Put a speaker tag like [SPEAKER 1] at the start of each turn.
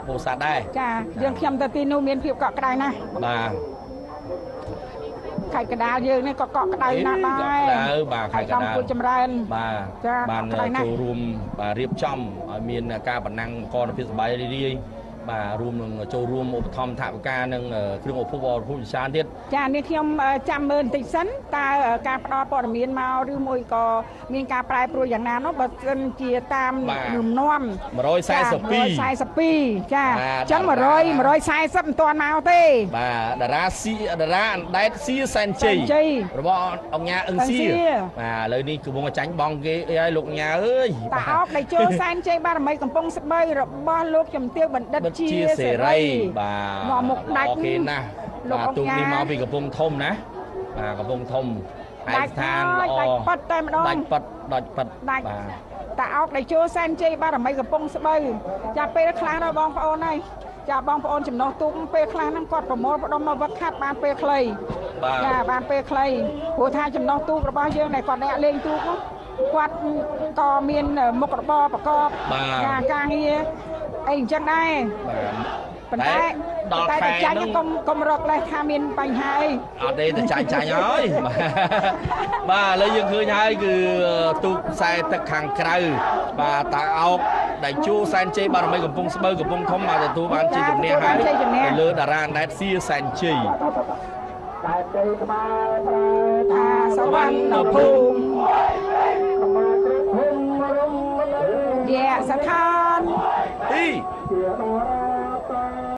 [SPEAKER 1] ពោធិ៍សាត់ដែរ
[SPEAKER 2] ចាយើងខ្ញុំទៅទីនោះមានភាពកក់ក្ដៅណាស់
[SPEAKER 1] បាទ
[SPEAKER 2] ខេត្តកណ្ដាលយើងនេះក៏កក់ក្ដៅណាស់ដែរ
[SPEAKER 1] កក់ក្ដៅបាទខេត្តកណ្ដាល
[SPEAKER 2] គួរចម្រើន
[SPEAKER 1] បាទ
[SPEAKER 2] ចា
[SPEAKER 1] បាន
[SPEAKER 2] កក់ក្ដៅណាស់
[SPEAKER 1] ចូលរួមបាទរៀបចំឲ្យមានការបណ្ណាំងកនភាពសប្បាយរីករាយបាទរួមនឹងចូលរួមឧបត្ថម្ភថវិកានិងគ្រឿងឧបភោគបរិភោគជាច្រើនទៀត
[SPEAKER 2] ចានេះខ្ញុំចាំមើលបន្តិចសិនតើការផ្ដល់ព័ត៌មានមកឬមួយក៏មានការប្រែប្រួលយ៉ាងណានោះបើសិនជាតាមលំនាំ
[SPEAKER 1] 142
[SPEAKER 2] 142ចា
[SPEAKER 1] បាទ
[SPEAKER 2] អញ្ចឹង100 140មិនទាន់មកទេ
[SPEAKER 1] បាទតារាស៊ីតារាអណ្ដែតសៀសែនជ័យ
[SPEAKER 2] សែនជ័យ
[SPEAKER 1] របស់អង្គញាអឹងសៀ
[SPEAKER 2] អឹងសៀ
[SPEAKER 1] បាទឥឡូវនេះកំពុងតែចាញ់បងគេអីហើយលោកញាអើយ
[SPEAKER 2] តាអោកដែលចូលសែនជ័យបារមីកំពង់ស្បូវរបស់លោកជំទាវបណ្ឌិត
[SPEAKER 1] បិទ
[SPEAKER 2] ជា
[SPEAKER 1] ជា
[SPEAKER 2] សេ
[SPEAKER 1] សេ
[SPEAKER 2] រី
[SPEAKER 1] រីបាទ
[SPEAKER 2] មកមុខដាច់
[SPEAKER 1] អូខេណាស់
[SPEAKER 2] លោក
[SPEAKER 1] បាទទូក
[SPEAKER 2] អង្គញា
[SPEAKER 1] នេះមកពីកំពង់ធំណាបាទកំពង់ធំឯ
[SPEAKER 2] ដាច់
[SPEAKER 1] កស្ថាន
[SPEAKER 2] ហើយ
[SPEAKER 1] ល្អ
[SPEAKER 2] ដាច់ប៉ិតតែម្ដង
[SPEAKER 1] ដាច់ប៉ិតដាច់ប៉ិត
[SPEAKER 2] ដាច់
[SPEAKER 1] បាទ
[SPEAKER 2] តាអោកដែលចូលសែនជ័យបារមីកំពង់ស្បូវចាពេលខ្លះដល់បងប្អូនហើយចាបងប្អូនចំណុះទូកពេលខ្លះហ្នឹងគាត់ប្រមូលផ្ដុំមកវឹកខាត់បានពេលខ្លី
[SPEAKER 1] បាទ
[SPEAKER 2] ចាបានពេលខ្លីព្រោះថាចំណុះទូករបស់យើងដែលគាត់អ្នកលេងទូកនោះគាត់ក៏មានមុខរបរប្រកប
[SPEAKER 1] បាទ
[SPEAKER 2] ចាការងារអីអញ្ចឹងដែរ
[SPEAKER 1] បាទ
[SPEAKER 2] ប៉ុន្តែ
[SPEAKER 1] ដល់
[SPEAKER 2] តែ
[SPEAKER 1] ខែ
[SPEAKER 2] តែចាញ់
[SPEAKER 1] ហ្នឹង
[SPEAKER 2] កុំកុំរកលេសថាមានបញ្ហាអី
[SPEAKER 1] អត់ទេទៅចាញ់ចាញ់ហើយបាទឥឡូវយើងឃើញហើយគឺទូកខ្សែទឹកខាងក្រៅបាទតាអោកដែលជួសែនជ័យបារមីកំពង់ស្បូវកំពង់ធំបាទទទួលបានជ័យជំនះហើយ
[SPEAKER 2] ជ័យជំនះ
[SPEAKER 1] ទៅលើតារាអណ្ដែតសៀសែនជ័យ
[SPEAKER 3] តែជ័យខ្មែរប្រែ
[SPEAKER 2] ថាសវណ្ណភូមិ
[SPEAKER 3] ខ្មែរគ្រប់ភូមិរំលឹក
[SPEAKER 2] យៈស្ថាន
[SPEAKER 1] អី
[SPEAKER 3] ជាតារាតា